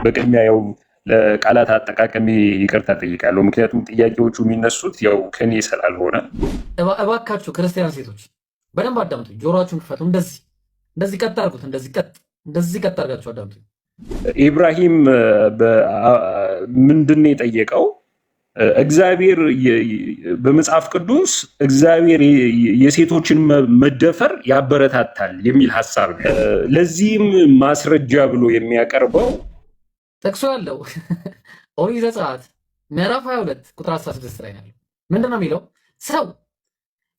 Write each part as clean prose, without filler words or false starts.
በቅድሚያ ያው ለቃላት አጠቃቀሜ ይቅርታ ጠይቃለሁ። ምክንያቱም ጥያቄዎቹ የሚነሱት ያው ከኔ ስላልሆነ። እባካችሁ ክርስቲያን ሴቶች በደንብ አዳምጡ፣ ጆሮአችሁን ክፈቱ። እንደዚህ እንደዚህ ቀጥ አድርጉት፣ እንደዚህ ቀጥ፣ እንደዚህ ቀጥ አድርጋችሁ አዳምጡ። ኢብራሂም ምንድን ነው የጠየቀው? እግዚአብሔር በመጽሐፍ ቅዱስ እግዚአብሔር የሴቶችን መደፈር ያበረታታል የሚል ሀሳብ ነው። ለዚህም ማስረጃ ብሎ የሚያቀርበው ጥቅሱ ያለው ኦሪት ዘጸአት ምዕራፍ 22 ቁጥር 16 ላይ ያለው ምንድን ነው የሚለው? ሰው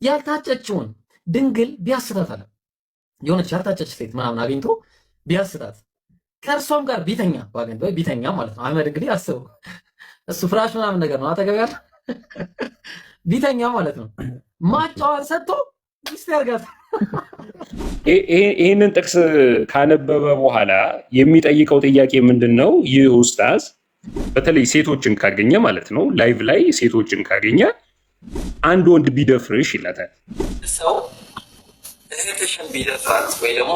ያልታጨችውን ድንግል ቢያስታት አለ። የሆነች ያልታጨች ሴት ምናምን አግኝቶ ቢያስታት፣ ከእርሷም ጋር ቢተኛ፣ ቢተኛ ማለት ነው። አህመድ እንግዲህ አስበው፣ እሱ ፍራሽ ምናምን ነገር ነው አጠገብ ያለ፣ ቢተኛ ማለት ነው። ማጫዋን ሰጥቶ ሚስት ያርጋት። ይህንን ጥቅስ ካነበበ በኋላ የሚጠይቀው ጥያቄ ምንድን ነው? ይህ ኡስታዝ በተለይ ሴቶችን ካገኘ ማለት ነው፣ live ላይ ሴቶችን ካገኘ አንድ ወንድ ቢደፍርሽ ይላታል። ሰው እህትሽን ቢደፍራት ወይ ደግሞ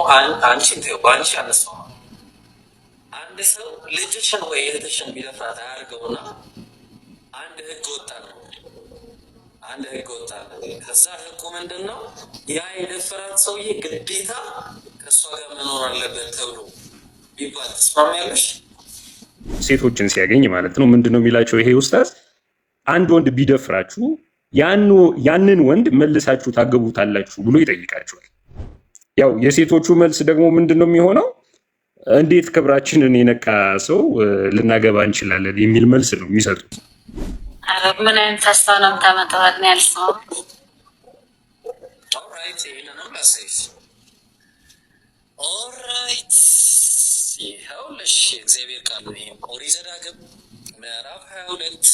አንቺን፣ በአንቺ አነሳው፣ አንድ ሰው ልጅሽን ወይ እህትሽን ቢደፍራት አያርገውና አንድ ህግ ወጣ ነው። አንድ ህግ ወጣ ነው። ከዛ ህጉ ምንድን ነው? ያ የደፈራት ሰውዬ ግዴታ ከእሷ ጋር መኖር አለበት ተብሎ ቢባል ትስማሚያለሽ? ሴቶችን ሲያገኝ ማለት ነው፣ ምንድን ነው የሚላቸው ይሄ ኡስታዝ? አንድ ወንድ ቢደፍራችሁ ያንን ወንድ መልሳችሁ ታገቡታላችሁ ብሎ ይጠይቃቸዋል። ያው የሴቶቹ መልስ ደግሞ ምንድን ነው የሚሆነው? እንዴት ክብራችንን የነካ ሰው ልናገባ እንችላለን የሚል መልስ ነው የሚሰጡት። ምን አይነት ሀሳብ ነው የምታመጣው? ያልሰው Alright፣ ይህንንም ላሳይሽ። Alright፣ ይኸውልሽ የእግዚአብሔር ቃል ነው። ይሄም ኦሪት ዘዳግም ምዕራፍ 22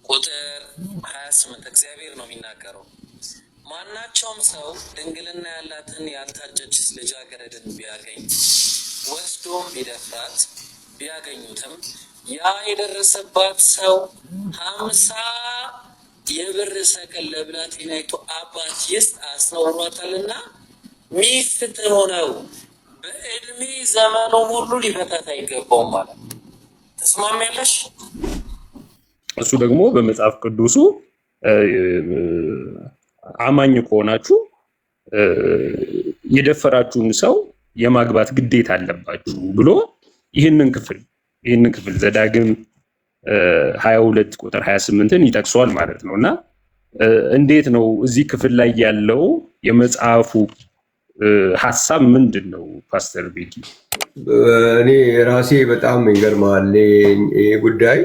ቁጥር 28 እግዚአብሔር ነው የሚናገረው። ማናቸውም ሰው ድንግልና ያላትን ያልታጨች ልጃገረድን ቢያገኝ፣ ወስዶም ቢደፍራት፣ ቢያገኙትም ያ የደረሰባት ሰው 50 የብር ሰቅል ለብላቴናይቱ አባት ይስጥ፣ አስነውሯታልና ሚስት ትሆነው፣ በእድሜ ዘመኑ ሁሉ ሊፈታት አይገባውም ማለት ነው። ተስማሚያለሽ? እሱ ደግሞ በመጽሐፍ ቅዱሱ አማኝ ከሆናችሁ የደፈራችሁን ሰው የማግባት ግዴታ አለባችሁ ብሎ ይህንን ክፍል ዘዳግም 22 ቁጥር 28ን ይጠቅሰዋል ማለት ነው። እና እንዴት ነው እዚህ ክፍል ላይ ያለው የመጽሐፉ ሀሳብ ምንድን ነው? ፓስተር ቤኪ። እኔ ራሴ በጣም ይገርመሃል። ይሄ ጉዳይ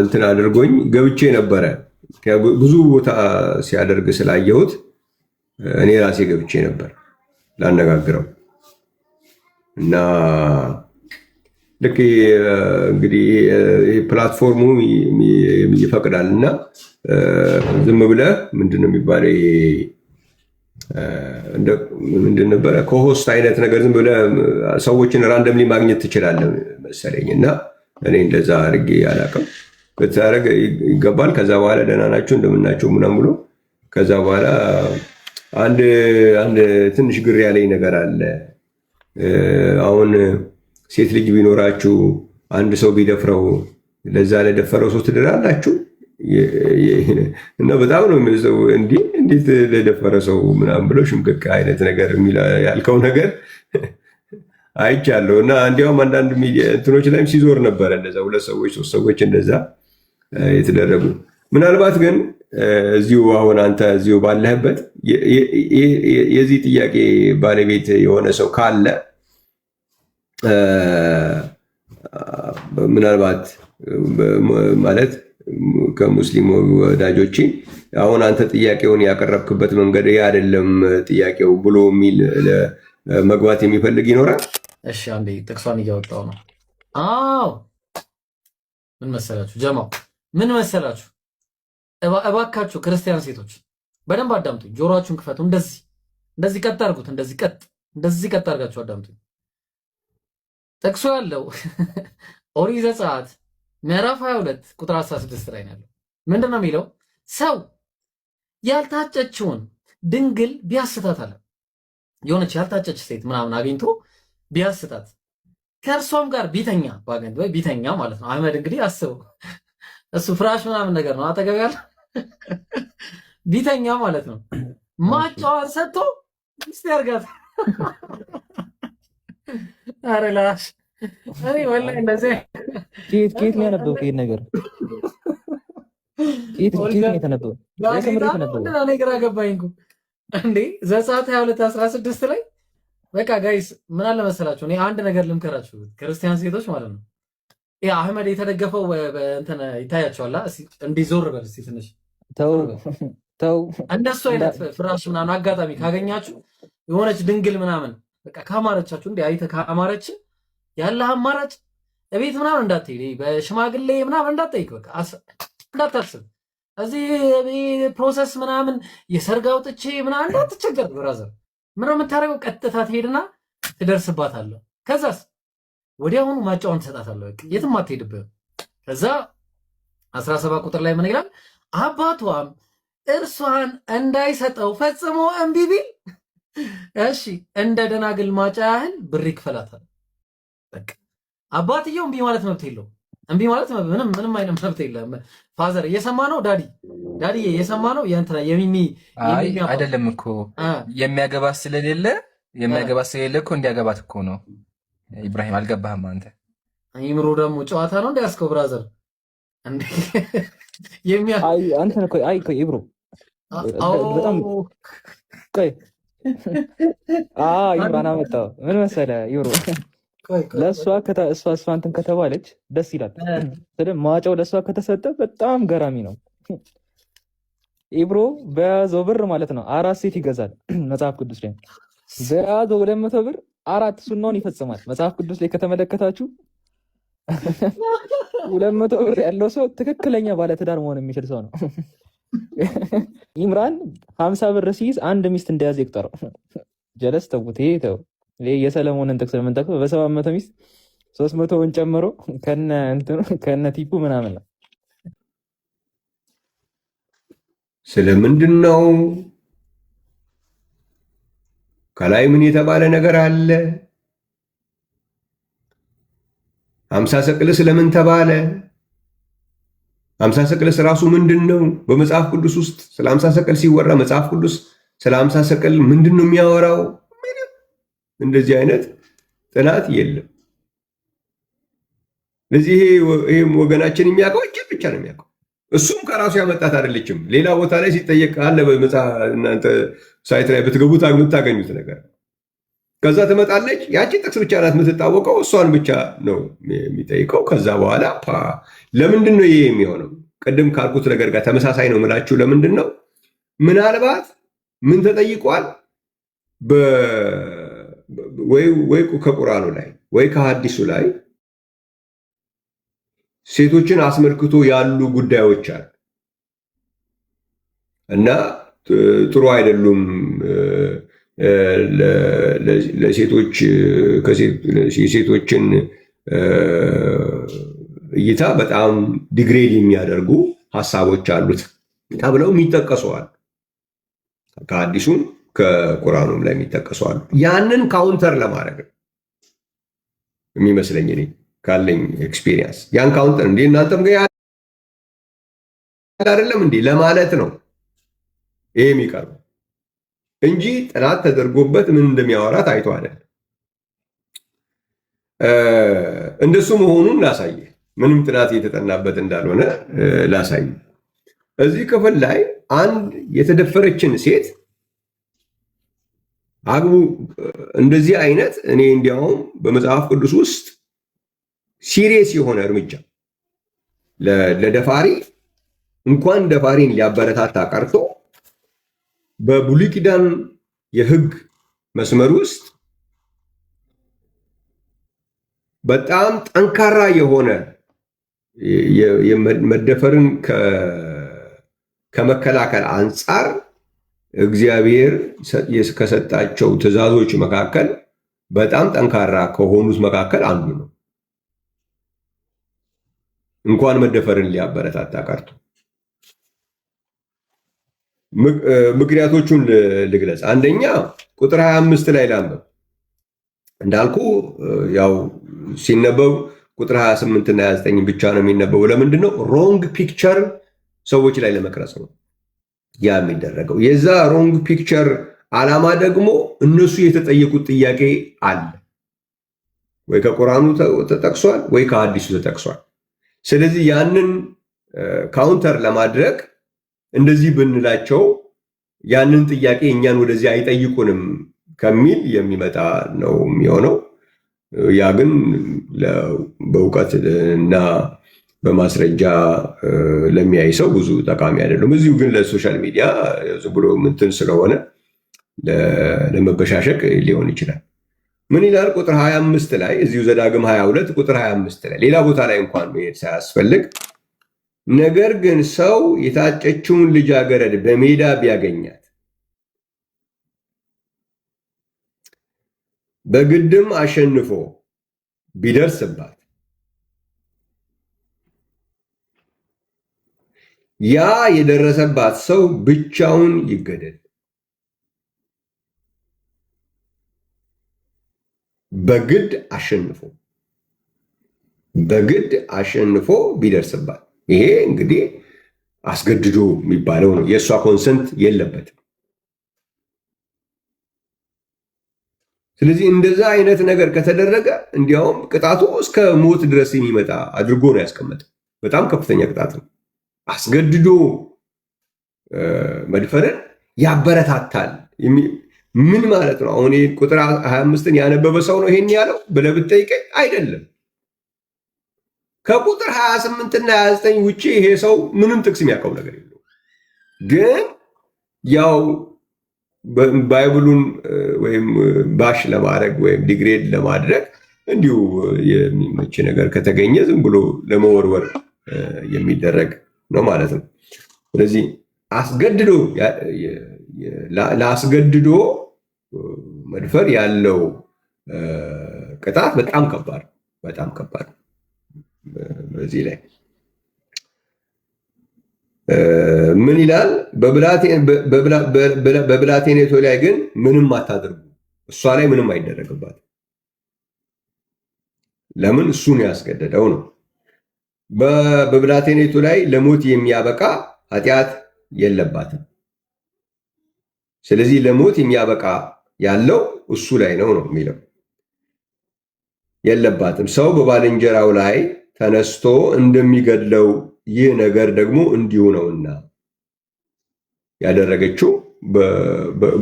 እንትን አድርጎኝ ገብቼ ነበረ። ብዙ ቦታ ሲያደርግ ስላየሁት እኔ ራሴ ገብቼ ነበር ላነጋግረው። እና ልክ እንግዲህ platform ኡ ይፈቅዳል እና ዝም ብለህ ምንድን ነው የሚባለው፣ ምንድን ነበረ፣ co-host አይነት ነገር ዝም ብለህ ሰዎችን randomly ማግኘት ትችላለህ መሰለኝ። እና እኔ እንደዛ አድርጌ አላውቅም። ብታደርግ ይገባል። ከዛ በኋላ ደህና ናችሁ፣ እንደምናችሁ ምናምን ብሎ ከዛ በኋላ አንድ አንድ ትንሽ ግር ያለኝ ነገር አለ። አሁን ሴት ልጅ ቢኖራችሁ አንድ ሰው ቢደፍረው ለዛ ለደፈረው ሰው ትድራላችሁ? እና በጣም ነው የሚሰው እንዲህ እንዴት ለደፈረ ሰው ምናምን ብሎ ሽምቅቅ አይነት ነገር ያልከው ነገር አይቻለሁ። እና እንዲያውም አንዳንድ ሚዲያ እንትኖች ላይም ሲዞር ነበረ፣ እንደዛ ሁለት ሰዎች ሶስት ሰዎች እንደዛ የተደረጉ። ምናልባት ግን እዚሁ አሁን አንተ እዚሁ ባለህበት የዚህ ጥያቄ ባለቤት የሆነ ሰው ካለ ምናልባት ማለት ከሙስሊም ወዳጆቼ አሁን አንተ ጥያቄውን ያቀረብክበት መንገድ ይህ አይደለም ጥያቄው ብሎ የሚል መግባት የሚፈልግ ይኖራል? እሺ፣ አንዴ ጥቅሷን እያወጣው ነው። አዎ፣ ምን መሰላችሁ ጀማው፣ ምን መሰላችሁ? እባካችሁ ክርስቲያን ሴቶች በደንብ አዳምጡኝ፣ ጆሮአችሁን ክፈቱ። እንደዚህ እንደዚህ ቀጥ አድርጉት፣ እንደዚህ ቀጥ፣ እንደዚህ ቀጥ አድርጋችሁ አዳምጡኝ። ጥቅሱ ያለው ኦሪት ዘጸአት ምዕራፍ 22 ቁጥር 16 ላይ ነው ያለው። ምንድን ነው የሚለው? ሰው ያልታጨችውን ድንግል ቢያስታት አለ። የሆነች ያልታጨች ሴት ምናምን አግኝቶ ቢያስታት፣ ከእርሷም ጋር ቢተኛ ባገኝ ወይ ቢተኛ ማለት ነው። አህመድ እንግዲህ አስበው፣ እሱ ፍራሽ ምናምን ነገር ነው አጠገብ ያለ፣ ቢተኛ ማለት ነው። ማጫዋን ሰጥቶ ሚስት ያርጋት። ኧረ ላሽ፣ እኔ ወላሂ እንደዚህ ከየት ከየት ነው ያነበብከው ይሄን ነገር? ከየት ከየት ነው የተነበበው? ጋዜጣ የምር ነው የተነበበው? ምንድን ነው? እኔ ግራ ገባኝ እኮ እንዴ። ዘጸአት 22:16 ላይ። በቃ guys፣ ምን አለ መሰላችሁ፣ እኔ አንድ ነገር ልምከራችሁ፣ ክርስቲያን ሴቶች ማለት ነው። ይሄ አህመድ የተደገፈው በእንትን ይታያቸዋል። እስኪ እንዲህ ዞር በል እስኪ ትንሽ። ተው ተው። እንደሱ አይነት ፍራሽ ምናምን አጋጣሚ ካገኛችሁ፣ የሆነች ድንግል ምናምን በቃ ካማረቻችሁ፣ እንዲህ አይተህ ካማረች፣ ያለህ አማራጭ እቤት ምናምን እንዳትሄድ፣ በሽማግሌ ምናምን እንዳትጠይቅ፣ በቃ እንዳታስብ፣ እዚህ process ምናምን የሰርግ አውጥቼ ምናምን እንዳትቸገር brother። ምን ነው የምታደርገው? ቀጥታ ትሄድና ትደርስባታለህ። ከዛስ ወዲያውኑ ማጫውን ትሰጣታለህ። በቃ የትም አትሄድብህም። ከዛ 17 ቁጥር ላይ ምን ይላል? አባቷም እርሷን እንዳይሰጠው ፈጽሞ እምቢ ቢል፣ እሺ፣ እንደ ደናግል ማጫ ያህል ብር ይክፈላታል። በቃ አባትየው እምቢ ማለት መብት የለውም። እምቢ ማለት ምንም ምንም አይነት መብት የለም። Father እየሰማ ነው? Daddy፣ daddy እየሰማ ነው? የእንትና የሚሚ አይ የሚሚ አባት አይደለም እኮ፣ የሚያገባት ስለሌለ እኮ እንዲያገባት እኮ ነው። ኢብራሂም፣ አልገባህም አንተ። ይምሩ ደግሞ ጨዋታ ነው እንዲያስከው brother እንዴ የሚያ አይ አንተን እኮ፣ አይ ቆይ ኢብሮ፣ በጣም ቆይ፣ ኢምራን አመጣው። ምን መሰለህ ኢብሮ፣ ለእሷ እሷ እሷ እንትን ከተባለች ደስ ይላል። ስለ ማጫው ለእሷ ከተሰጠ በጣም ገራሚ ነው። ኢብሮ በያዘው ብር ማለት ነው አራት ሴት ይገዛል። መጽሐፍ ቅዱስ ላይ በያዘው 200 ብር አራት ሱናውን ይፈጽማል። መጽሐፍ ቅዱስ ላይ ከተመለከታችሁ 200 ብር ያለው ሰው ትክክለኛ ባለትዳር መሆን የሚችል ሰው ነው። ኢምራን 50 ብር ሲይዝ አንድ ሚስት እንደያዘ ይቁጠረው። ጀለስ ተውት፣ ይሄ ተው። ይሄ የሰለሞንን ጥቅስ የምንጠቅሰው በ700 ሚስት 300ውን ጨምሮ ከነ እንትኑ ከነ tip ኡ ምናምን ነው። ስለምንድን ነው? ከላይ ምን የተባለ ነገር አለ? 50 ሰቅል ስለምን ተባለ? 50 ሰቅልስ ራሱ ምንድን ነው? በመጽሐፍ ቅዱስ ውስጥ ስለ 50 ሰቅል ሲወራ መጽሐፍ ቅዱስ ስለ 50 ሰቅል ምንድን ነው የሚያወራው? ምንም እንደዚህ አይነት ጥናት የለም። ለዚህ ይሄ ወገናችን የሚያውቀው እጅ ብቻ ነው የሚያውቀው። እሱም ከራሱ ያመጣት አይደለችም። ሌላ ቦታ ላይ ሲጠየቅ አለ። እናንተ site ላይ ብትገቡ የምታገኙት ነገር። ከዛ ትመጣለች። ያቺን ጥቅስ ብቻ ናት የምትታወቀው፣ እሷን ብቻ ነው የሚጠይቀው። ከዛ በኋላ ለምንድን ነው ይሄ የሚሆነው? ቅድም ካልኩት ነገር ጋር ተመሳሳይ ነው የምላችሁ። ለምንድን ነው? ምናልባት ምን ተጠይቋል፣ ወይ ከቁርአኑ ላይ ወይ ከሐዲሱ ላይ ሴቶችን አስመልክቶ ያሉ ጉዳዮች አሉ እና ጥሩ አይደሉም፣ ለሴቶች የሴቶችን እይታ በጣም degrade የሚያደርጉ ሀሳቦች አሉት ተብለው የሚጠቀሱ አሉ። ከሐዲሱም ከቁርአኑም ላይ የሚጠቀሱ አሉ። ያንን counter ለማድረግ ነው የሚመስለኝ እኔ ካለኝ experience። ያን counter እንዴ እናንተም ጋር አይደለም እንዴ ለማለት ነው ይሄ የሚቀርበው እንጂ ጥናት ተደርጎበት ምን እንደሚያወራ ታይቶ አይደለም። እንደሱ መሆኑን ላሳየ፣ ምንም ጥናት የተጠናበት እንዳልሆነ ላሳየ። እዚህ ክፍል ላይ አንድ የተደፈረችን ሴት አግቡ እንደዚህ አይነት፣ እኔ እንዲያውም በመጽሐፍ ቅዱስ ውስጥ serious የሆነ እርምጃ ለደፋሪ፣ እንኳን ደፋሪን ሊያበረታታ ቀርቶ፣ በብሉይ ኪዳን የሕግ መስመር ውስጥ በጣም ጠንካራ የሆነ መደፈርን ከመከላከል አንጻር እግዚአብሔር ከሰጣቸው ትእዛዞች መካከል በጣም ጠንካራ ከሆኑት መካከል አንዱ ነው። እንኳን መደፈርን ሊያበረታታ ቀርቶ። ምክንያቶቹን ልግለጽ። አንደኛ ቁጥር 25 ላይ ላንብብ። እንዳልኩ ያው ሲነበብ ቁጥር 28 እና 29 ብቻ ነው የሚነበበው። ለምንድን ነው? Wrong picture ሰዎች ላይ ለመቅረጽ ነው ያ የሚደረገው። የዛ wrong picture ዓላማ ደግሞ እነሱ የተጠየቁት ጥያቄ አለ ወይ ከቁርአኑ ተጠቅሷል ወይ ከሐዲሱ ተጠቅሷል። ስለዚህ ያንን counter ለማድረግ እንደዚህ ብንላቸው ያንን ጥያቄ እኛን ወደዚህ አይጠይቁንም ከሚል የሚመጣ ነው የሚሆነው። ያ ግን በእውቀት እና በማስረጃ ለሚያይ ሰው ብዙ ጠቃሚ አይደለም። እዚሁ ግን ለ social media ዝም ብሎ ምንትን ስለሆነ ለመበሻሸቅ ሊሆን ይችላል። ምን ይላል? ቁጥር 25 ላይ፣ እዚሁ ዘዳግም 22 ቁጥር 25 ላይ፣ ሌላ ቦታ ላይ እንኳን መሄድ ሳያስፈልግ፣ ነገር ግን ሰው የታጨችውን ልጃገረድ በሜዳ ቢያገኛት በግድም አሸንፎ ቢደርስባት ያ የደረሰባት ሰው ብቻውን ይገደል። በግድ አሸንፎ፣ በግድ አሸንፎ ቢደርስባት፣ ይሄ እንግዲህ አስገድዶ የሚባለው ነው። የእሷ consent የለበትም። ስለዚህ እንደዛ አይነት ነገር ከተደረገ እንዲያውም ቅጣቱ እስከ ሞት ድረስ የሚመጣ አድርጎ ነው ያስቀመጠው። በጣም ከፍተኛ ቅጣት ነው። አስገድዶ መድፈርን ያበረታታል። ምን ማለት ነው? አሁን ይሄን ቁጥር 25ን ያነበበ ሰው ነው ይሄን ያለው ብለህ ብትጠይቀኝ አይደለም። ከቁጥር 28 እና 29 ውጪ ይሄ ሰው ምንም ጥቅስ የሚያውቀው ነገር የለውም። ግን ያው Bible ኡን ወይም bash ለማድረግ ወይም degrade ለማድረግ እንዲሁ የሚመች ነገር ከተገኘ ዝም ብሎ ለመወርወር የሚደረግ ነው ማለት ነው። ስለዚህ አስገድዶ ለአስገድዶ መድፈር ያለው ቅጣት በጣም ከባድ፣ በጣም ከባድ። በዚህ ላይ ምን ይላል? በብላቴኔቶ ላይ ግን ምንም አታድርጉ፣ እሷ ላይ ምንም አይደረግባት። ለምን? እሱን ያስገደደው ነው። በብላቴኔቱ ላይ ለሞት የሚያበቃ ኃጢአት የለባትም። ስለዚህ ለሞት የሚያበቃ ያለው እሱ ላይ ነው ነው የሚለው፣ የለባትም። ሰው በባልንጀራው ላይ ተነስቶ እንደሚገድለው ይህ ነገር ደግሞ እንዲሁ ነውና፣ ያደረገችው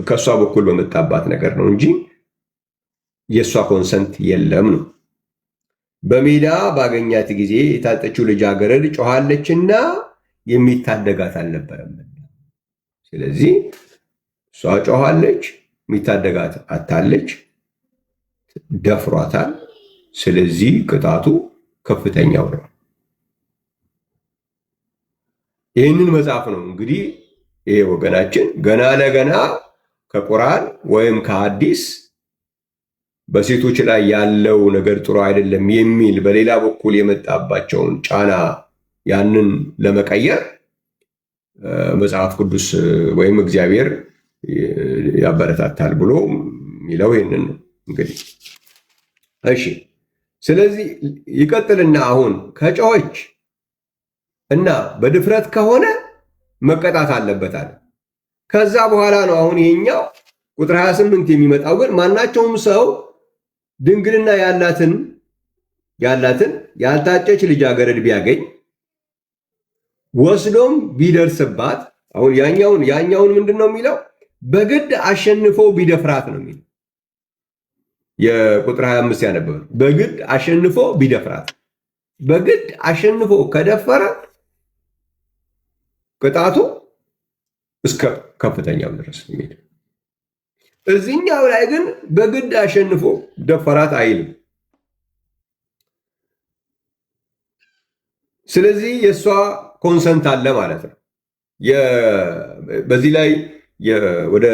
ከእሷ በኩል በመጣባት ነገር ነው እንጂ የእሷ consent የለም ነው። በሜዳ ባገኛት ጊዜ የታጨችው ልጃገረድ ጮኻለችና የሚታደጋት አልነበረም። ስለዚህ እሷ ጮኻለች፣ የሚታደጋት አታለች፣ ደፍሯታል። ስለዚህ ቅጣቱ ከፍተኛው ነው። ይህንን መጽሐፍ ነው እንግዲህ ይሄ ወገናችን ገና ለገና ከቁርአን ወይም ከሐዲስ በሴቶች ላይ ያለው ነገር ጥሩ አይደለም የሚል በሌላ በኩል የመጣባቸውን ጫና ያንን ለመቀየር መጽሐፍ ቅዱስ ወይም እግዚአብሔር ያበረታታል ብሎ የሚለው ይህንን ነው እንግዲህ። እሺ፣ ስለዚህ ይቀጥልና አሁን ከጮኸች እና በድፍረት ከሆነ መቀጣት አለበት አለ። ከዛ በኋላ ነው አሁን ይሄኛው ቁጥር 28 የሚመጣው፣ ግን ማናቸውም ሰው ድንግልና ያላትን ያላትን ያልታጨች ልጃገረድ ቢያገኝ ወስዶም ቢደርስባት፣ አሁን ያኛውን ያኛውን ምንድን ነው የሚለው? በግድ አሸንፎ ቢደፍራት ነው የሚለው። የቁጥር 25 ያነበበ በግድ አሸንፎ ቢደፍራት፣ በግድ አሸንፎ ከደፈረ ቅጣቱ እስከ ከፍተኛው ድረስ የሚሄድ። እዚህኛው ላይ ግን በግድ አሸንፎ ደፈራት አይልም። ስለዚህ የእሷ consent አለ ማለት ነው። በዚህ ላይ ወደ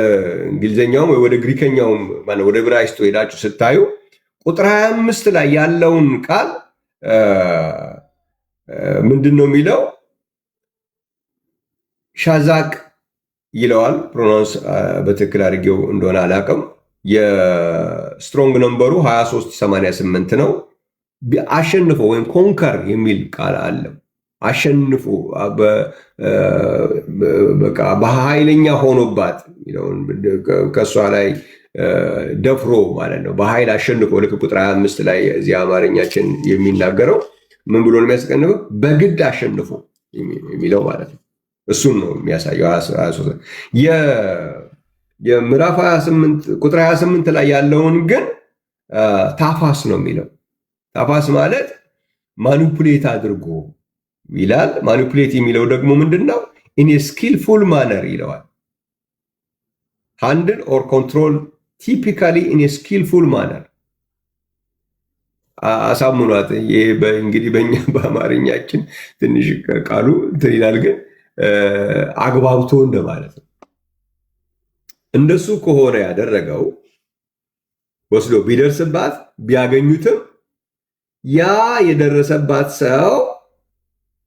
እንግሊዝኛውም ወይ ወደ ግሪከኛውም፣ ማነው ወደ ዕብራይስጡ ሄዳችሁ ስታዩ ቁጥር 25 ላይ ያለውን ቃል ምንድን ነው የሚለው? ሻዛቅ ይለዋል። Pronounce በትክክል አድርጌው እንደሆነ አላውቅም። የ Strong number ኡ 2388 ነው። አሸንፎ ወይም conquer የሚል ቃል አለው። አሸንፎ፣ በቃ በኃይለኛ ሆኖባት፣ ከእሷ ላይ ደፍሮ ማለት ነው። በኃይል አሸንፎ፣ ልክ ቁጥር 25 ላይ እዚህ አማርኛችን የሚናገረው ምን ብሎ ነው የሚያስቀንበው? በግድ አሸንፎ የሚለው ማለት ነው። እሱን ነው የሚያሳየው። የምዕራፍ 28 ቁጥር 28 ላይ ያለውን ግን ታፋስ ነው የሚለው። ታፋስ ማለት manipulate አድርጎ ይላል። Manipulate የሚለው ደግሞ ምንድን ነው? In skillful manner ይለዋል። Handle or control, typically in skillful manner። አሳምኗት። ይሄ እንግዲህ በእኛ በአማርኛችን ትንሽ ቃሉ እንትን ይላል፣ ግን አግባብቶ እንደማለት ነው። እንደሱ ከሆነ ያደረገው፣ ወስዶ ቢደርስባት፣ ቢያገኙትም ያ የደረሰባት ሰው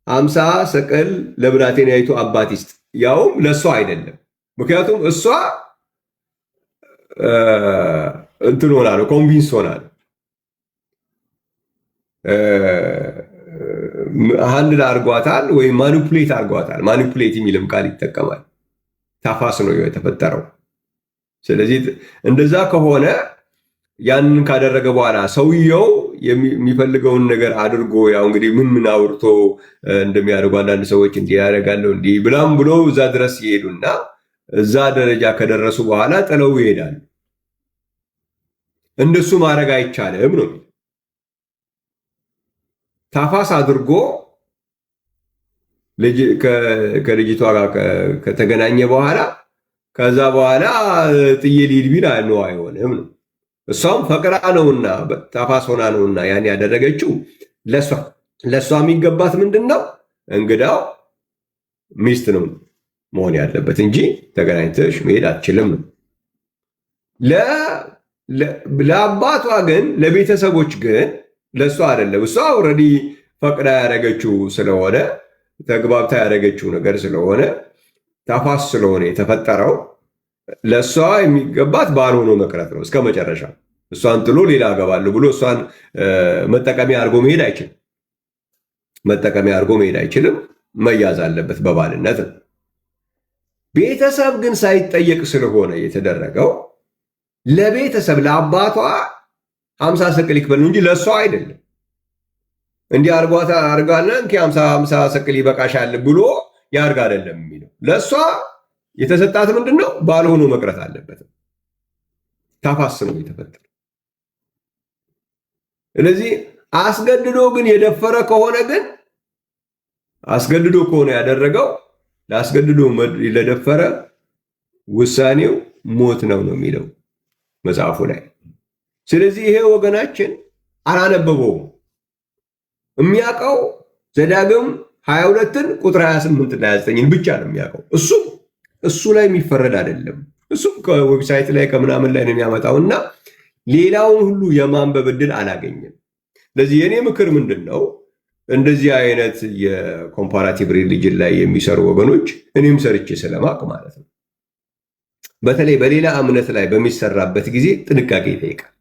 50 ሰቅል ለብላቴናይቱ አባት ይስጥ፣ ያውም ለእሷ አይደለም። ምክንያቱም እሷ እንትን ሆና ነው፣ convince ሆና ነው። Handle አድርጓታል ወይም manipulate አድርጓታል። Manipulate የሚልም ቃል ይጠቀማል። ታፋስ ነው የተፈጠረው። ስለዚህ እንደዛ ከሆነ፣ ያንን ካደረገ በኋላ ሰውየው የሚፈልገውን ነገር አድርጎ፣ ያው እንግዲህ ምን ምን አውርቶ እንደሚያደርጉ፣ አንዳንድ ሰዎች እንዲህ ያደርጋለሁ እንዲህ ብላም ብሎ እዛ ድረስ ይሄዱና እዛ ደረጃ ከደረሱ በኋላ ጥለው ይሄዳሉ። እንደሱ ማድረግ አይቻልም ነው። ታፋስ አድርጎ ከልጅቷ ጋር ከተገናኘ በኋላ ከዛ በኋላ ጥዬ ልሂድ ቢል ነው አይሆንም ነው። እሷም ፈቅራ ነውና፣ ታፋስ ሆና ነውና ያን ያደረገችው፣ ለእሷ የሚገባት ምንድን ነው? እንግዳው ሚስት ነው መሆን ያለበት እንጂ ተገናኝተሽ መሄድ አትችልም ነው። ለአባቷ ግን፣ ለቤተሰቦች ግን፣ ለእሷ አይደለም። እሷ already ፈቅዳ ያደረገችው ስለሆነ፣ ተግባብታ ያደረገችው ነገር ስለሆነ፣ ታፋስ ስለሆነ የተፈጠረው፣ ለእሷ የሚገባት ባል ሆኖ መቅረት ነው እስከ መጨረሻ። እሷን ጥሎ ሌላ አገባለሁ ብሎ እሷን መጠቀሚያ አድርጎ መሄድ አይችልም። መጠቀሚያ አድርጎ መሄድ አይችልም። መያዝ አለበት በባልነት ነው። ቤተሰብ ግን ሳይጠየቅ ስለሆነ የተደረገው፣ ለቤተሰብ ለአባቷ 50 ሰቅል ይክፈል እንጂ ለእሷ አይደለም። እንዲህ አርጓታ አርጋለ እንኪ 50 ሰቅል ይበቃሻል ብሎ ያርግ አይደለም የሚለው። ለእሷ የተሰጣት ምንድን ነው? ባል ሆኖ መቅረት አለበት። ታፋስ ነው የተፈጠረው። ስለዚህ አስገድዶ ግን የደፈረ ከሆነ ግን፣ አስገድዶ ከሆነ ያደረገው፣ ለአስገድዶ ለደፈረ ውሳኔው ሞት ነው ነው የሚለው መጽሐፉ ላይ። ስለዚህ ይሄ ወገናችን አላነበበውም። የሚያውቀው ዘዳግም 22ን ቁጥር 28 እና 29ን ብቻ ነው የሚያውቀው። እሱም እሱ ላይ የሚፈረድ አይደለም። እሱም ከ website ላይ ከምናምን ላይ ነው የሚያመጣው እና ሌላውን ሁሉ የማንበብ እድል አላገኘም። ስለዚህ የእኔ ምክር ምንድን ነው? እንደዚህ አይነት የ comparative religion ላይ የሚሰሩ ወገኖች፣ እኔም ሰርቼ ስለማቅ ማለት ነው፣ በተለይ በሌላ እምነት ላይ በሚሰራበት ጊዜ ጥንቃቄ ይጠይቃል።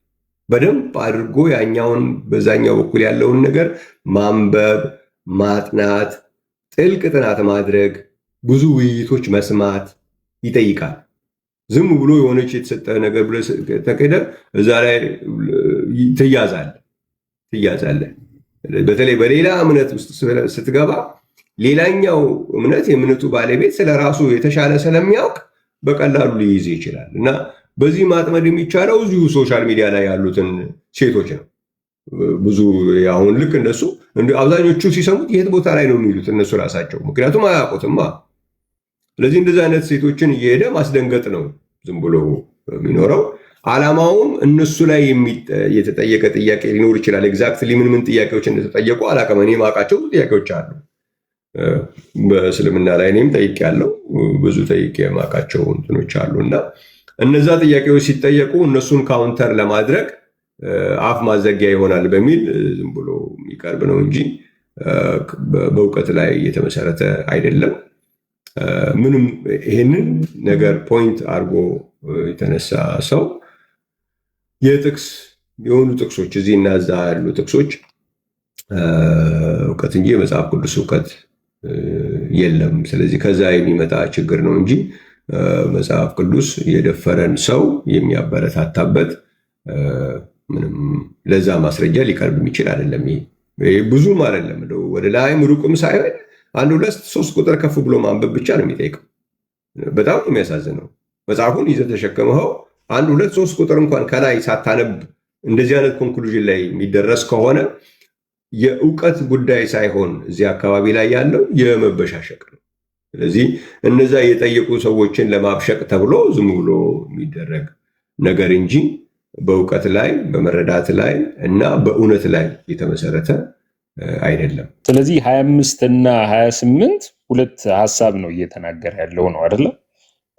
በደንብ አድርጎ ያኛውን በዛኛው በኩል ያለውን ነገር ማንበብ፣ ማጥናት፣ ጥልቅ ጥናት ማድረግ፣ ብዙ ውይይቶች መስማት ይጠይቃል። ዝም ብሎ የሆነች የተሰጠ ነገር ብለህ ተሄደ እዛ ላይ ትያዛለህ ትያዛለህ። በተለይ በሌላ እምነት ውስጥ ስትገባ ሌላኛው እምነት የእምነቱ ባለቤት ስለ ራሱ የተሻለ ስለሚያውቅ በቀላሉ ሊይዝ ይችላል። እና በዚህ ማጥመድ የሚቻለው እዚሁ social media ላይ ያሉትን ሴቶች ነው። ብዙ አሁን ልክ እንደሱ አብዛኞቹ ሲሰሙት የት ቦታ ላይ ነው የሚሉት እነሱ ራሳቸው፣ ምክንያቱም አያውቁትማ። ስለዚህ እንደዚህ አይነት ሴቶችን እየሄደ ማስደንገጥ ነው ዝም ብሎ የሚኖረው። ዓላማውም እነሱ ላይ የተጠየቀ ጥያቄ ሊኖር ይችላል። Exactly ምን ምን ጥያቄዎች እንደተጠየቁ አላውቅም። እኔ የማውቃቸው ጥያቄዎች አሉ። በእስልምና ላይ እኔም ጠይቄያለሁ። ብዙ ጠይቄ የማውቃቸው እንትኖች አሉ። እና እነዛ ጥያቄዎች ሲጠየቁ እነሱን counter ለማድረግ አፍ ማዘጊያ ይሆናል በሚል ዝም ብሎ የሚቀርብ ነው እንጂ በእውቀት ላይ የተመሰረተ አይደለም። ምንም ይሄንን ነገር point አድርጎ የተነሳ ሰው የጥቅስ የሆኑ ጥቅሶች እዚህ እና እዛ ያሉ ጥቅሶች እውቀት እንጂ የመጽሐፍ ቅዱስ እውቀት የለም። ስለዚህ ከዛ የሚመጣ ችግር ነው እንጂ መጽሐፍ ቅዱስ የደፈረን ሰው የሚያበረታታበት ምንም ለዛ ማስረጃ ሊቀርብ የሚችል አይደለም። ይሄ ብዙም አይደለም፣ እንደው ወደ ላይም ሩቅም ሳይሆን አንድ ሁለት ሶስት ቁጥር ከፍ ብሎ ማንበብ ብቻ ነው የሚጠይቀው። በጣም ነው የሚያሳዝነው። መጽሐፉን ይዘህ ተሸክመኸው አንድ ሁለት ሶስት ቁጥር እንኳን ከላይ ሳታነብ እንደዚህ አይነት conclusion ላይ የሚደረስ ከሆነ የእውቀት ጉዳይ ሳይሆን እዚህ አካባቢ ላይ ያለው የመበሻሸቅ ነው። ስለዚህ እነዛ የጠየቁ ሰዎችን ለማብሸቅ ተብሎ ዝም ብሎ የሚደረግ ነገር እንጂ በእውቀት ላይ፣ በመረዳት ላይ እና በእውነት ላይ የተመሰረተ አይደለም። ስለዚህ 25 እና 28 ሁለት ሀሳብ ነው እየተናገረ ያለው ነው አይደለ?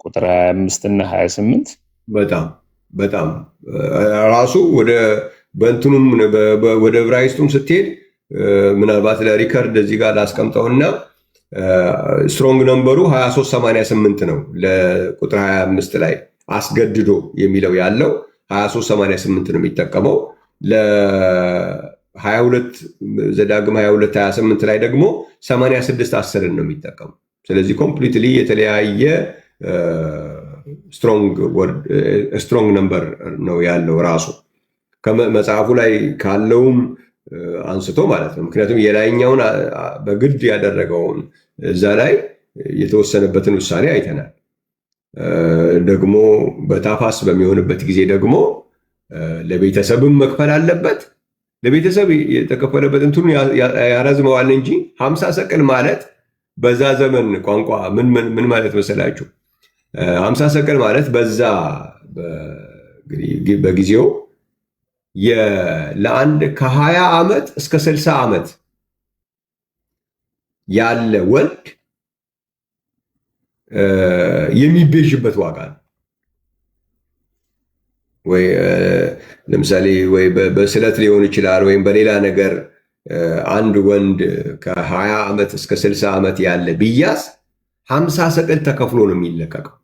ቁጥር 25 እና 28። በጣም በጣም ራሱ ወደ በእንትኑም ወደ ዕብራይስጡም ስትሄድ ምናልባት ለ record እዚህ ጋር ላስቀምጠውና Strong number ኡ 2388 ነው። ለቁጥር 25 ላይ አስገድዶ የሚለው ያለው 2388 ነው የሚጠቀመው። ለ22 ዘዳግም 22 28 ላይ ደግሞ 86 10 ነው የሚጠቀመው። ስለዚህ completely የተለያየ Strong number ነው ያለው ራሱ ከመጽሐፉ ላይ ካለውም አንስቶ ማለት ነው። ምክንያቱም የላይኛውን በግድ ያደረገውን እዛ ላይ የተወሰነበትን ውሳኔ አይተናል። ደግሞ በታፋስ በሚሆንበት ጊዜ ደግሞ ለቤተሰብም መክፈል አለበት። ለቤተሰብ የተከፈለበት እንትኑ ያረዝመዋል እንጂ 50 ሰቅል ማለት በዛ ዘመን ቋንቋ ምን ምን ማለት መሰላችሁ? 50 ሰቅል ማለት በዛ በጊዜው ለአንድ ከ20 ዓመት እስከ 60 ዓመት ያለ ወንድ የሚቤዥበት ዋጋ ነው። ወይ ለምሳሌ ወይ በስለት ሊሆን ይችላል፣ ወይም በሌላ ነገር አንድ ወንድ ከ20 ዓመት እስከ 60 ዓመት ያለ ቢያዝ 50 ሰቅል ተከፍሎ ነው የሚለቀቀው።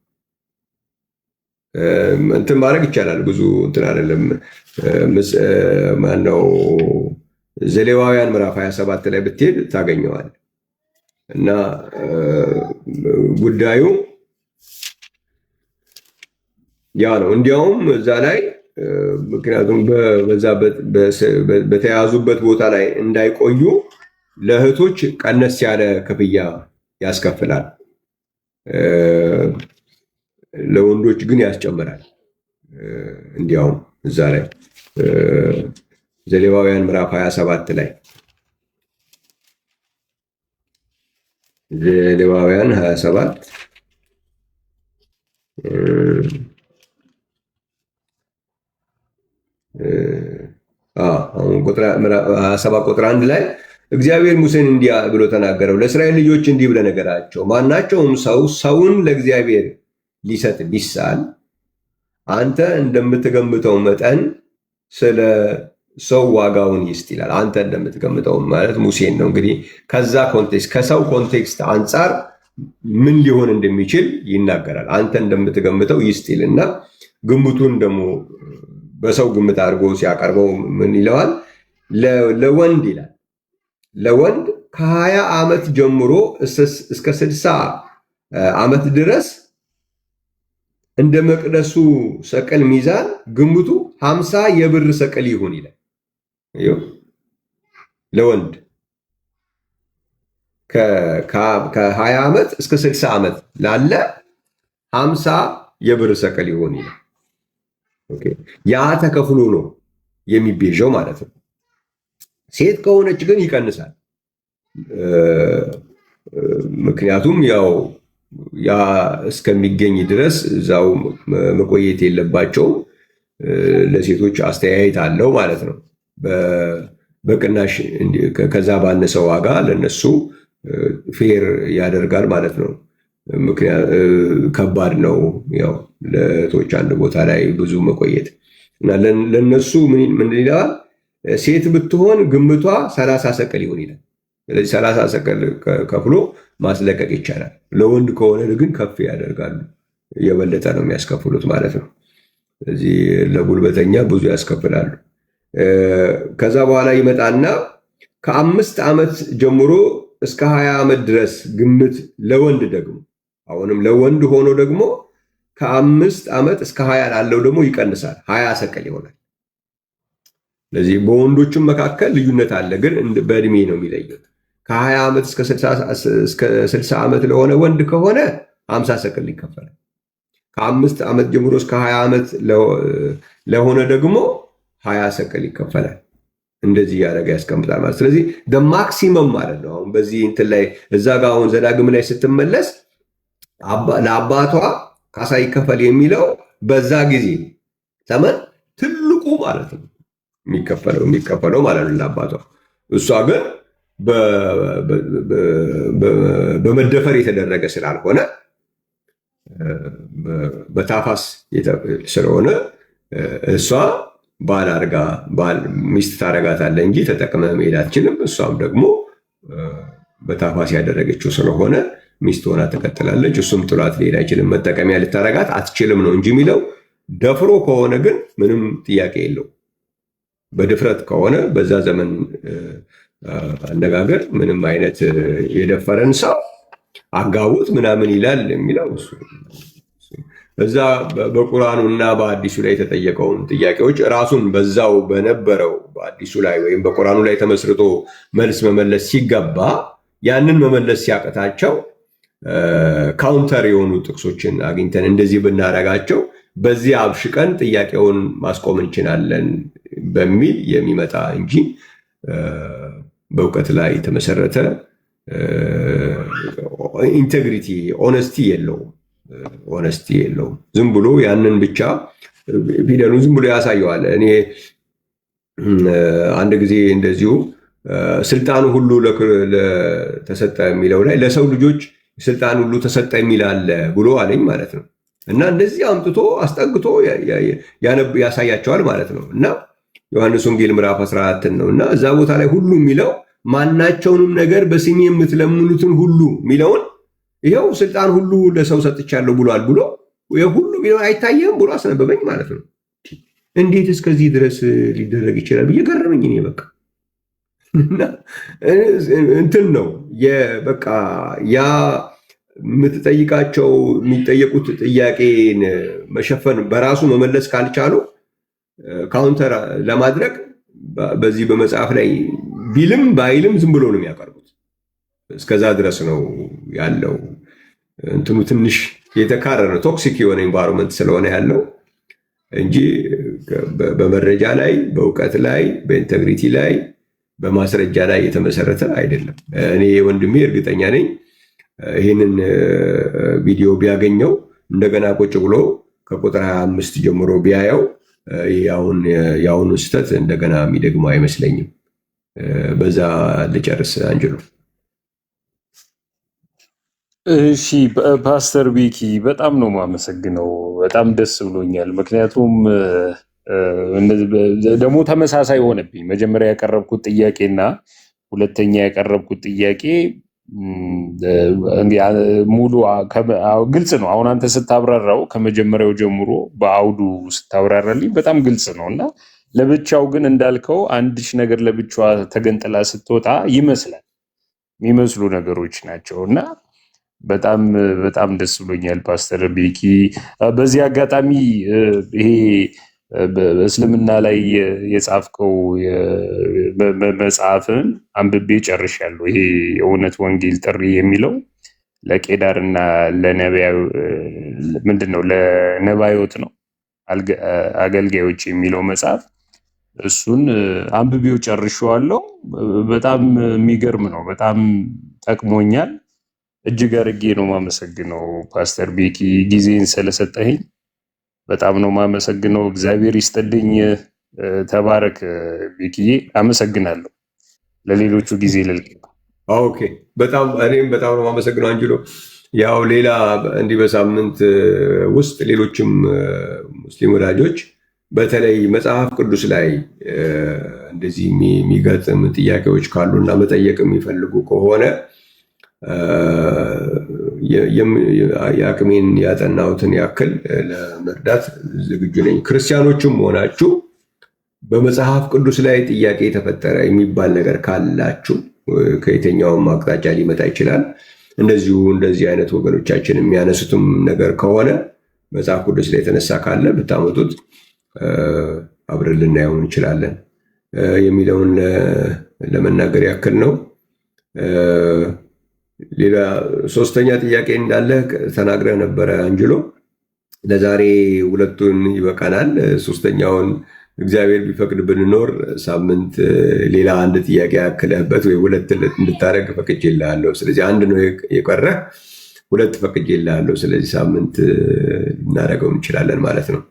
እንትን ማድረግ ይቻላል። ብዙ እንትን አይደለም። ማነው ዘሌዋውያን ምዕራፍ 27 ላይ ብትሄድ ታገኘዋል። እና ጉዳዩ ያ ነው። እንዲያውም እዛ ላይ ምክንያቱም በዛ በተያዙበት ቦታ ላይ እንዳይቆዩ ለእህቶች ቀነስ ያለ ክፍያ ያስከፍላል፣ ለወንዶች ግን ያስጨምራል። እንዲያውም እዛ ላይ ዘሌዋውያን ምዕራፍ 27 ላይ፣ ዘሌዋውያን 27፣ 27 ቁጥር 1 ላይ እግዚአብሔር ሙሴን እንዲህ ብሎ ተናገረው፣ ለእስራኤል ልጆች እንዲህ ብለህ ነገራቸው፣ ማናቸውም ሰው ሰውን ለእግዚአብሔር ሊሰጥ ቢሳል አንተ እንደምትገምተው መጠን ስለ ሰው ዋጋውን ይስጥ ይላል። አንተ እንደምትገምተው ማለት ሙሴን ነው። እንግዲህ ከዛ context፣ ከሰው context አንጻር ምን ሊሆን እንደሚችል ይናገራል። አንተ እንደምትገምተው ይስጥ ይልና ግምቱን ደግሞ በሰው ግምት አድርጎ ሲያቀርበው ምን ይለዋል? ለወንድ ይላል፣ ለወንድ ከ20 ዓመት ጀምሮ እስከ 60 ዓመት ድረስ እንደ መቅደሱ ሰቅል ሚዛን ግምቱ 50 የብር ሰቅል ይሁን ይላል። ለወንድ ከ20 ዓመት እስከ 60 ዓመት ላለ 50 የብር ሰቅል ይሁን ይላል። Okay፣ ያ ተከፍሎ ነው የሚቤዠው ማለት ነው። ሴት ከሆነች ግን ይቀንሳል። ምክንያቱም ያው ያ እስከሚገኝ ድረስ እዛው መቆየት የለባቸውም። ለሴቶች አስተያየት አለው ማለት ነው። በቅናሽ ከዛ ባነሰ ዋጋ ለነሱ fair ያደርጋል ማለት ነው። ከባድ ነው ያው ለእህቶች አንድ ቦታ ላይ ብዙ መቆየት። እና ለነሱ ምን ይለዋል? ሴት ብትሆን ግምቷ 30 ሰቅል ይሁን ይላል። ስለዚህ 30 ሰቅል ከፍሎ ማስለቀቅ ይቻላል። ለወንድ ከሆነ ግን ከፍ ያደርጋሉ፣ የበለጠ ነው የሚያስከፍሉት ማለት ነው። ስለዚህ ለጉልበተኛ ብዙ ያስከፍላሉ። ከዛ በኋላ ይመጣና ከ5 ዓመት ጀምሮ እስከ 20 ዓመት ድረስ ግምት፣ ለወንድ ደግሞ አሁንም ለወንድ ሆኖ ደግሞ ከ5 ዓመት እስከ 20 ላለው ደግሞ ይቀንሳል፣ 20 ሰቅል ይሆናል። ስለዚህ በወንዶችም መካከል ልዩነት አለ፣ ግን በእድሜ ነው የሚለዩት። ከ20 ዓመት እስከ 60 ዓመት ለሆነ ወንድ ከሆነ 50 ሰቅል ይከፈላል። ከ5 ዓመት ጀምሮ እስከ 20 ዓመት ለሆነ ደግሞ 20 ሰቅል ይከፈላል። እንደዚህ እያደረገ ያስቀምጣል ማለት። ስለዚህ maximum ማለት ነው። አሁን በዚህ እንትን ላይ እዛ ጋር አሁን ዘዳግም ላይ ስትመለስ ለአባቷ ካሳ ይከፈል የሚለው በዛ ጊዜ ዘመን ትልቁ ማለት ነው የሚከፈለው ማለት ነው ለአባቷ። እሷ ግን በመደፈር የተደረገ ስላልሆነ፣ በታፋስ ስለሆነ እሷ ባል አርጋ ባል ሚስት ታረጋታለህ እንጂ ተጠቅመህ መሄድ አትችልም። እሷም ደግሞ በታፋስ ያደረገችው ስለሆነ ሚስት ሆና ትቀጥላለች። እሱም ጥሏት ሊሄድ አይችልም። መጠቀሚያ ልታረጋት አትችልም ነው እንጂ የሚለው። ደፍሮ ከሆነ ግን ምንም ጥያቄ የለው። በድፍረት ከሆነ በዛ ዘመን አነጋገር ምንም አይነት የደፈረን ሰው አጋቡት ምናምን ይላል የሚለው እሱ እዛ በቁርአኑ እና በሐዲሱ ላይ የተጠየቀውን ጥያቄዎች ራሱን በዛው በነበረው በሐዲሱ ላይ ወይም በቁርአኑ ላይ ተመስርቶ መልስ መመለስ ሲገባ ያንን መመለስ ሲያቅታቸው counter የሆኑ ጥቅሶችን አግኝተን እንደዚህ ብናረጋቸው በዚህ አብሽቀን ጥያቄውን ማስቆም እንችላለን በሚል የሚመጣ እንጂ በእውቀት ላይ የተመሰረተ integrity honesty የለውም። Honesty የለውም። ዝም ብሎ ያንን ብቻ ፊደሉን ዝም ብሎ ያሳየዋል። እኔ አንድ ጊዜ እንደዚሁ ስልጣኑ ሁሉ ተሰጠ የሚለው ላይ ለሰው ልጆች ስልጣን ሁሉ ተሰጠ የሚል አለ ብሎ አለኝ ማለት ነው። እና እንደዚህ አምጥቶ አስጠግቶ ያሳያቸዋል ማለት ነው። እና ዮሐንስ ወንጌል ምዕራፍ 14 ነው። እና እዛ ቦታ ላይ ሁሉ የሚለው ማናቸውንም ነገር በስሜ የምትለምኑትን ሁሉ የሚለውን ይኸው ስልጣን ሁሉ ለሰው ሰጥቻለሁ ብሏል ብሎ ሁሉ የሚለውን አይታየም ብሎ አስነበበኝ ማለት ነው። እንዴት እስከዚህ ድረስ ሊደረግ ይችላል ብዬ ገረመኝ። እኔ በቃ እንትን ነው በቃ ያ የምትጠይቃቸው የሚጠየቁት ጥያቄን መሸፈን በራሱ መመለስ ካልቻሉ counter ለማድረግ በዚህ በመጽሐፍ ላይ ቢልም ባይልም ዝም ብሎ ነው የሚያቀርቡት። እስከዛ ድረስ ነው ያለው። እንትኑ ትንሽ የተካረረ toxic የሆነ environment ስለሆነ ያለው እንጂ በመረጃ ላይ፣ በእውቀት ላይ፣ በ integrity ላይ፣ በማስረጃ ላይ የተመሰረተ አይደለም። እኔ ወንድሜ እርግጠኛ ነኝ ይህንን ቪዲዮ ቢያገኘው እንደገና ቁጭ ብሎ ከቁጥር 25 ጀምሮ ቢያየው የአሁኑ ስህተት እንደገና የሚደግመው አይመስለኝም። በዛ ልጨርስ አንጅሎ። እሺ ፓስተር ቤኪ፣ በጣም ነው የማመሰግነው። በጣም ደስ ብሎኛል። ምክንያቱም ደግሞ ተመሳሳይ ሆነብኝ። መጀመሪያ ያቀረብኩት ጥያቄና ሁለተኛ ያቀረብኩት ጥያቄ ሙሉ ግልጽ ነው። አሁን አንተ ስታብራራው ከመጀመሪያው ጀምሮ በአውዱ ስታብራራልኝ በጣም ግልጽ ነው እና ለብቻው ግን እንዳልከው አንድች ነገር ለብቻዋ ተገንጥላ ስትወጣ ይመስላል፣ የሚመስሉ ነገሮች ናቸው እና በጣም በጣም ደስ ብሎኛል ፓስተር ቤኪ። በዚህ አጋጣሚ ይሄ በእስልምና ላይ የጻፍከው መጽሐፍን አንብቤ ጨርሻለሁ። ይሄ የእውነት ወንጌል ጥሪ የሚለው ለቄዳር እና ለነቢያ ምንድን ነው ለነባዮት ነው አገልጋዮች የሚለው መጽሐፍ እሱን አንብቤው ጨርሼዋለሁ። በጣም የሚገርም ነው። በጣም ጠቅሞኛል። እጅግ አድርጌ ነው የማመሰግነው ፓስተር ቤኪ፣ ጊዜን ስለሰጠኸኝ በጣም ነው የማመሰግነው። እግዚአብሔር ይስጥልኝ። ተባረክ ቤኪዬ፣ አመሰግናለሁ። ለሌሎቹ ጊዜ ልልቀቅ። Okay፣ በጣም እኔም በጣም ነው የማመሰግነው አንጅሎ። ያው ሌላ እንዲህ በሳምንት ውስጥ ሌሎችም ሙስሊም ወዳጆች በተለይ መጽሐፍ ቅዱስ ላይ እንደዚህ የሚገጥም ጥያቄዎች ካሉና መጠየቅ የሚፈልጉ ከሆነ የአቅሜን ያጠናሁትን ያክል ለመርዳት ዝግጁ ነኝ። ክርስቲያኖችም ሆናችሁ በመጽሐፍ ቅዱስ ላይ ጥያቄ የተፈጠረ የሚባል ነገር ካላችሁ ከየትኛውም አቅጣጫ ሊመጣ ይችላል። እንደዚሁ እንደዚህ አይነት ወገኖቻችን የሚያነሱትም ነገር ከሆነ፣ መጽሐፍ ቅዱስ ላይ የተነሳ ካለ ብታመጡት አብረን ልናየው እንችላለን የሚለውን ለመናገር ያክል ነው። ሌላ ሶስተኛ ጥያቄ እንዳለ ተናግረህ ነበረ አንጅሎ። ለዛሬ ሁለቱን ይበቃናል። ሶስተኛውን እግዚአብሔር ቢፈቅድ ብንኖር ሳምንት ሌላ አንድ ጥያቄ ያክለህበት ወይ ሁለት እንድታደርግ ፈቅጄልሃለሁ። ስለዚህ አንድ ነው የቀረህ፣ ሁለት ፈቅጄልሃለሁ። ስለዚህ ሳምንት ልናደርገው እንችላለን ማለት ነው።